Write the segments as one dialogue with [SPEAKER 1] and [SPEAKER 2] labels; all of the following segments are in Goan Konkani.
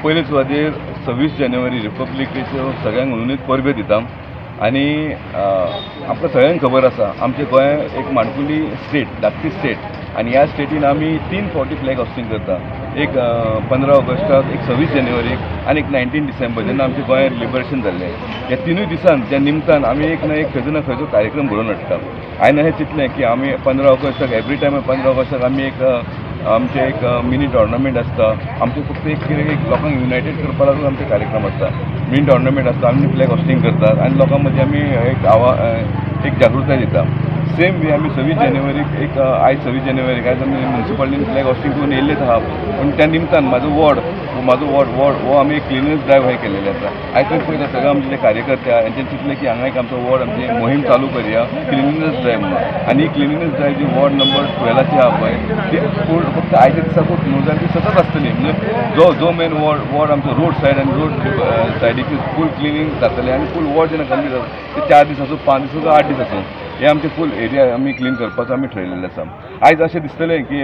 [SPEAKER 1] पयले सुवातेर 26 जानेवारी रिपब्लीक डेच्यो सगळ्यांक हुनहुनीत परबे दिता. आनी आमकां सगळ्यांक खबर आसा, आमचें गोंय एक माणकुली स्टेट, धाकटी स्टेट आनी ह्या स्टेटीन आमी तीन फावटी फ्लॅग हॉस्टिंग करता. एक 15 ऑगस्टाक, एक 26 जानेवारीक आनी एक 19 डिसेंबर, जेन्ना आमचें गोंय लिबरेशन जाल्लें. ह्या तिनूय दिसान त्या निमतान आमी एक ना एक खंयचो ना खंयचो कार्यक्रम घडोवन हाडटा. हांवें अशें चिंतलें की आमी 15 ऑगस्टाक, एवरी टायम 15 ऑगस्टाक आमी एक आमचें एक मिनी टोर्नामेंट आसता. आमचें फक्त एक कितें एक लोकांक युनायटेड करपा लागून आमचे कार्यक्रम आसता. मिनी टोर्नामेंट आसता, आमी फ्लॅग हॉस्टिंग करतात आनी लोकां मदीं आमी एक जागृताय दिता. सेम वे आमी 26 जानेवारीक एक आयज 26 जानेवारीक आयज आमी म्युनिसिपालिटीन फ्लॅग हॉस्टिंग करून येयल्लेच आहा, पूण त्या निमतान म्हजो वॉर्ड वॉर्ड हो आमी एक क्लिनलीनेस ड्रायव्ह हें केलेलें आसा. आयज तुमी पळयता, सगळे आमचे जे कार्यकर्ते आहा, हेंच्यांनी चिंतलें की हांगा एक आमचो वॉर्ड आमची मोहीम चालू करया, क्लिनलीनेस ड्रायव्ह म्हणून. आनी ही क्लिनलीनेस ड्रायव्ह जी वॉर्ड नंबर 12ची आहा पळय, ती पूर्ण फक्त आयच्या दिसाकूच न्हू, जाल्यार ती सतत आसतली. म्हणजे जो जो मेन वॉर्ड वॉर्ड आमचो रोड सायड आनी रोड सायडीची फूल क्लिनींग जातलें आनी फूल वॉर्ड जेन्ना कंप्लीट जाता, ते 4 दीस आसूं, 5 दीस आसूं, 8 दीस आसूं, हे आमचे फूल एरिया आमी क्लीन करपाचो आमी ठरयलेलें आसा. आयज अशें दिसतलें की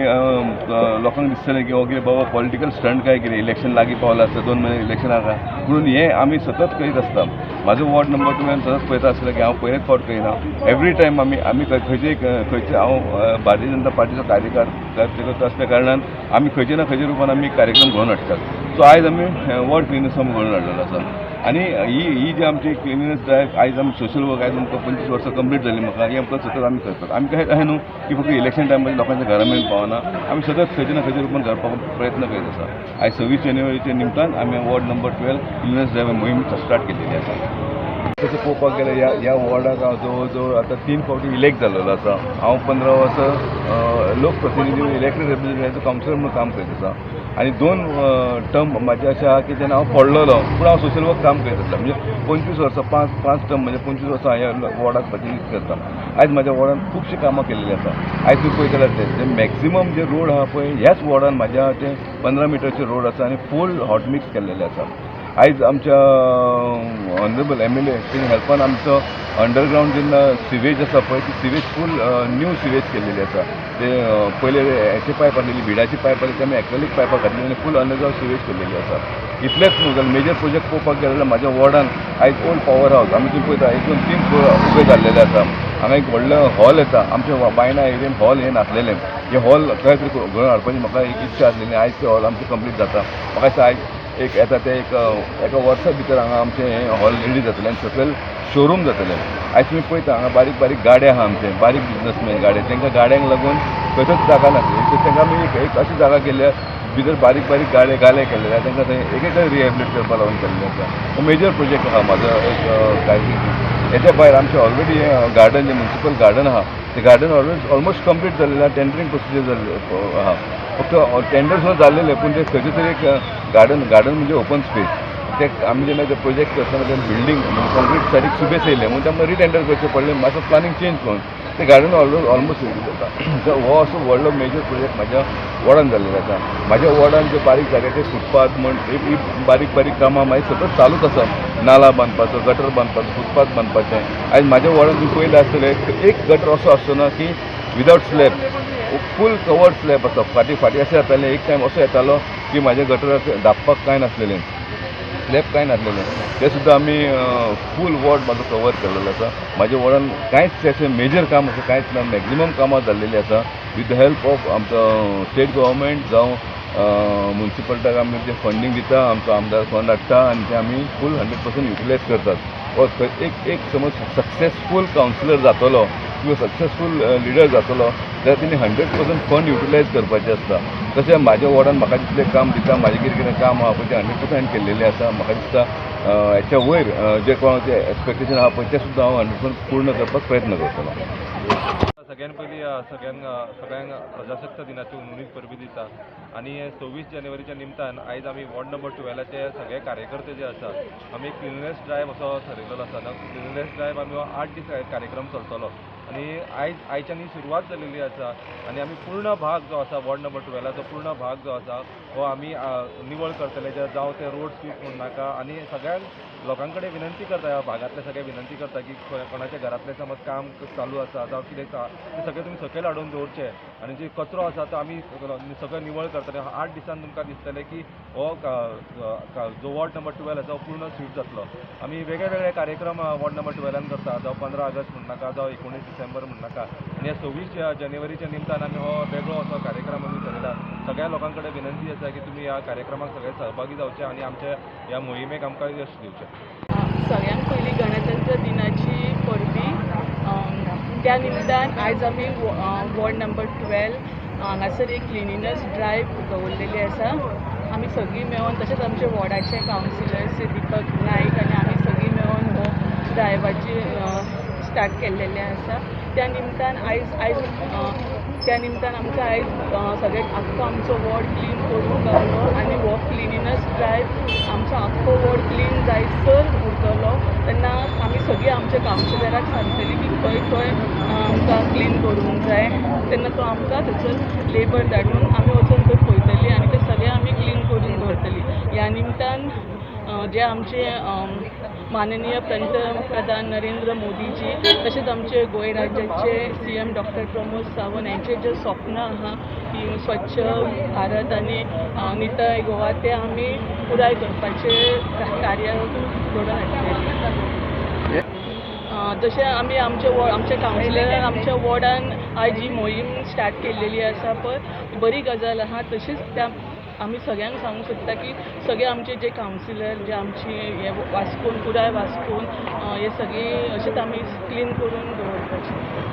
[SPEAKER 1] लोकांक दिसतलें की हो कितें बाबा पॉलिटिकल स्टंट काय कितें, इलेक्शन लागीं पावलां आसता, 2 म्हयने इलेक्शन आसा म्हणून. हें आमी सतत करीत आसता. म्हाजो वॉर्ड नंबर तुवें सतत पळयता आसतलें की हांव पयलेच फावट करिना. एवरी टायम आमी आमी खंयचे एक खंयचे हांव भारतीय जनता पार्टीचो कार्यकर्तो आसल्या कारणान आमी खंयचे ना खंयच्या रुपान आमी कार्यक्रम घडोवन हाडटात. सो आयज आमी वॉर्ड क्लिननेस आमी घडोवन हाडलेलो आसा. आनी ही ही जी आमची क्लिननेस ड्रायव्ह, आयज आमी सोशल वर्क, आयज आमकां 25 वर्सां कंप्लीट जाली म्हाका. ही आमकां सतत आमी करतात. आमी काय अशें न्हू की फक्त इलेक्शन टायमार लोकांच्या घरा मेरेन पावना. आमी सतत खंयचे ना खंयच्या रुपान करपाक प्रयत्न करीत आसा. आयज 26 जानेवारीच्या निमतान आमी वॉर्ड नंबर 12 क्लिननेस ड्रायव्ह मोहीम स्टार्ट केलेली आसा. तशें पळोवपाक गेल्यार ह्या वॉर्डाक हांव जवळ जवळ आतां तीन फावटी इलेक्ट जाल्लेलो आसा. हांव 15 वर्सां लोकप्रतिनिधी, इलेक्टेड रिप्रेझेंटेटिव्ह, कावन्सिलर म्हणून काम करीत आसा आनी दोन टर्म म्हाजे अशें आहा की जेन्ना हांव पडलेलो, पूण हांव सोशल वर्क काम करीत आसता. म्हणजे 25 वर्सां, पांच पांच टर्म, म्हणजे 25 वर्सां हांव ह्या वॉर्डाक प्रतिनिधित्व करता. आयज म्हाज्या वॉर्डान खुबशीं कामां केल्लीं आसा. आयज तुमी पळयत जाल्यार ते मॅक्सिमम जे रोड आहा पळय, ह्याच वॉर्डान म्हाज्या ते 15 मिटरचे रोड आसा आनी फूल हॉट मिक्स केल्लेले आसा. आयज आमच्या ऑनरेबल एमएलए तेणी हेल्पान आमचो अंडरग्रावंड जेन्ना सिवेज आसा पळय, ती सिवेज फूल न्यू सिवेज केलेली आसा. ते पयले हेचे पायप आसलेली, बिडाची पायप आसली, ते आमी एक्रेलीक पायपां घातली आनी फूल अंडरग्रावंड सिवेज केलेली आसा. इतलेंच न्हू, जाल्यार मेजर प्रोजेक्ट पळोवपाक गेले जाल्यार म्हाज्या वॉर्डान आयज ओल्ड पॉवर हावस आमी तुमी पळयता, एक, दोन, तीन फ्लोर उबे जाल्लेले आसा. हांगा एक व्हडलो हॉल येता. आमच्या बायणा एरियेन हॉल हें नासलेलें. हें हॉल खंय तरी घडोवन हाडपाची म्हाका एक इच्छा आसलेली. आयज तें हॉल आमचें कंप्लीट जाता. म्हाका दिसता आयज एक येता ते एक एका वर्सा भितर हांगा आमचें हें हॉल रेडी जातलें आनी सकयल शोरूम जातलें. आयज तुमी पळयता, हांगा बारीक बारीक गाडे आहा, आमचे बारीक बिजनसमॅन गाडे. तांकां गाड्यांक लागून खंयच जागा नासली. सो तांकां आमी एक अशी जागा केली आहा, भितर बारीक बारीक गाडे गाले केल्ले आहा. तांकां थंय एक एक रिहेबिलिट करपा लागून केल्लें आसा. हो मेजर प्रोजेक्ट आहा म्हाजो एक. काय हेच्या भायर आमचें ऑलरेडी गार्डन, जे म्युनिसिपल गार्डन आहा, ते गार्डन ऑलमोस्ट कंप्लीट जाल्लें आहा. टेंडरींग प्रोसिजर जाल्लें आहा. फक्त टेंडर सुद्दां जाल्लेलें, पूण ते खंयचे तरी एक गार्डन, गार्डन म्हणजे ओपन स्पेस, ते आमी जेन्ना ते प्रोजेक्ट करतना ते बिल्डींग म्हणजे कॉन्क्रीट सायडीक सुबेस येयलें म्हणून ते रिटेंडर करचें पडलें. मातसो प्लॅनिंग चेंज करून ते गार्डन ऑलमोस्ट रेडी जाता. सो हो असो व्हडलो मेजर प्रोजेक्ट म्हाज्या वॉर्डान जाल्लेलो आसा. म्हाज्या वॉर्डान जे बारीक जाग्याचे फुटपाथ म्हण, ही बारीक बारीक कामां मागीर सतत चालूच आसा. नाला बांदपाचो, गटर बांदपाचो, फुटपाथ बांदपाचें. आयज म्हाज्या वॉर्डान तुमी पळयलें आसतलें, एक गटर असो आसचो ना की विदावट स्लॅब, फूल कवर्ड स्लॅब आसा. फाटीं फाटीं अशें जातालें, एक टायम असो येतालो की म्हाज्या गटराक धांपपाक कांय नासलेलें, स्लॅब कांय नासलेलें. तें सुद्दां आमी फूल वॉर्ड म्हाजो कवर केल्लेलो आसा. म्हाज्या वॉर्डान कांयच अशें मेजर काम अशें कांयच ना. मॅक्झिमम कामां जाल्लेलीं आसा विथ the help of आमचो स्टेट गव्हर्मेंट जावं म्युनिसिपलिटाक आमी जें फंडींग दिता, आमचो आमदार फंड हाडटा आनी ते आमी फूल 100% युटिलायज करतात. हो एक एक समज सक्सेसफूल कावन्सिलर जातलो किंवा सक्सेसफूल लिडर जातलो जाल्यार तेणी 100% फंड युटिलायज करपाचें आसता. तशें म्हाज्या वॉर्डान म्हाका जितलें काम दिता, म्हाजें कितें कितें काम आहा पळय, तें 100% हांवें केल्लेलें आसा. म्हाका दिसता हेच्या वयर जें कोणाचें एक्सपेक्टेशन आहा पळय, तें सुद्दां हांव 100% पूर्ण करपाक प्रयत्न करतलो.
[SPEAKER 2] सगळ्यान पयलीं सगळ्यांक प्रजासत्ताक दिनाची हुनहुनीत परबी दिता आनी 26 जानेवारीच्या निमतान आयज आमी वॉर्ड नंबर 12चे सगळे कार्यकर्ते जे आसा, आमी क्लिननेस ड्रायव्ह असो थरयलेलो आसा. क्लिननेस ड्रायव्ह आमी हो 8 दीस कार्यक्रम चलतलो आनी आयच्यान ही सुरवात जालेली आसा. आनी आमी पूर्ण भाग जो आसा, वॉर्ड नंबर 12चो पूर्ण भाग जो आसा, हो आमी निवळ करतले. जे जावं ते रोड स्वीप म्हण नाका आनी सगळ्यांक लोकां कडेन विनंती करता, ह्या भागांतले सगळे विनंती करता की कोणाच्या घरांतलें समज काम चालू आसा जावं कितें आसा तें सगळें तुमी सकयल हाडून दवरचें आनी जे कचरो आसा तो आमी सगळो निवळ करतले. 8 दिसान तुमकां दिसतलें की हो जो वॉर्ड नंबर 12 आसा हो पूर्ण स्वीप जातलो. आमी वेगळे वेगळे कार्यक्रम वॉर्ड नंबर 12 करता, जावं 15 ऑगस्ट म्हणनाका, जावं 19 डिसेंबर म्हणनाका. आनी ह्या 26 जानेवारीच्या निमतान आमी हो वेगळो असो कार्यक्रम आमी चलयला. सगळ्या लोकां कडेन विनंती आसा की तुमी ह्या कार्यक्रमाक सगळे सहभागी जावचे आनी आमच्या ह्या मोहिमेक आमकां यश दिवचें.
[SPEAKER 3] सगळ्यांत पयलीं गणतंत्र दिनाची परबी. त्या निमतान आयज आमी वॉर्ड नंबर 12 हांगासर एक क्लिनिनस ड्रायव्ह दवरलेली आसा. आमी सगळीं मेळोन, तशेंच आमचे वॉर्डाचे कावन्सिलर्स दीपक नायक आनी आमी सगळीं मेळोन हो ड्रायव्हाची स्टार्ट केल्लेलें आसा. त्या निमतान आयज आयज त्या निमतान आमकां आयज सगळे आख्खो आमचो वॉर्ड क्लीन करूंक गावलो आनी हो क्लिनिनस ड्रायव्ह आमचो आख्खो वॉर्ड क्लीन जायसर उरतलो. तेन्ना आमी सगळीं आमच्या कावन्सिलराक सांगतली की खंय खंय आमकां क्लीन करूंक जाय. तेन्ना तो आमकां थंयसर लेबर धाडून आमी वचून थंय पळयतली आनी ते सगळें आमी क्लीन करून दवरतली. ह्या निमतान जे आमचे माननीय पंतप्रधान नरेंद्र मोदीजी, तशेंच आमचे गोंय राज्याचे सीएम डॉक्टर प्रमोद सावंत यांचे जे स्वप्न आहा की स्वच्छ भारत आनी नितळ गोवा, ते आमी पुराय करपाचें कार्य घडोवन हाडटले. जशें आमी आमचे वॉर्ड, आमच्या कावन्सिलरान आमच्या वॉर्डान आयज ही मोहीम स्टार्ट केल्लेली आसा पळय, बरी गजाल आहा. तशीच त्या आमी सगळ्यांक सांगूंक सोदता की सगळे आमचे जे कावन्सिलर जे आमची हे वास्कोन, पुराय वास्कोन हे सगळी अशेंच आमी क्लीन करून दवरपाचे.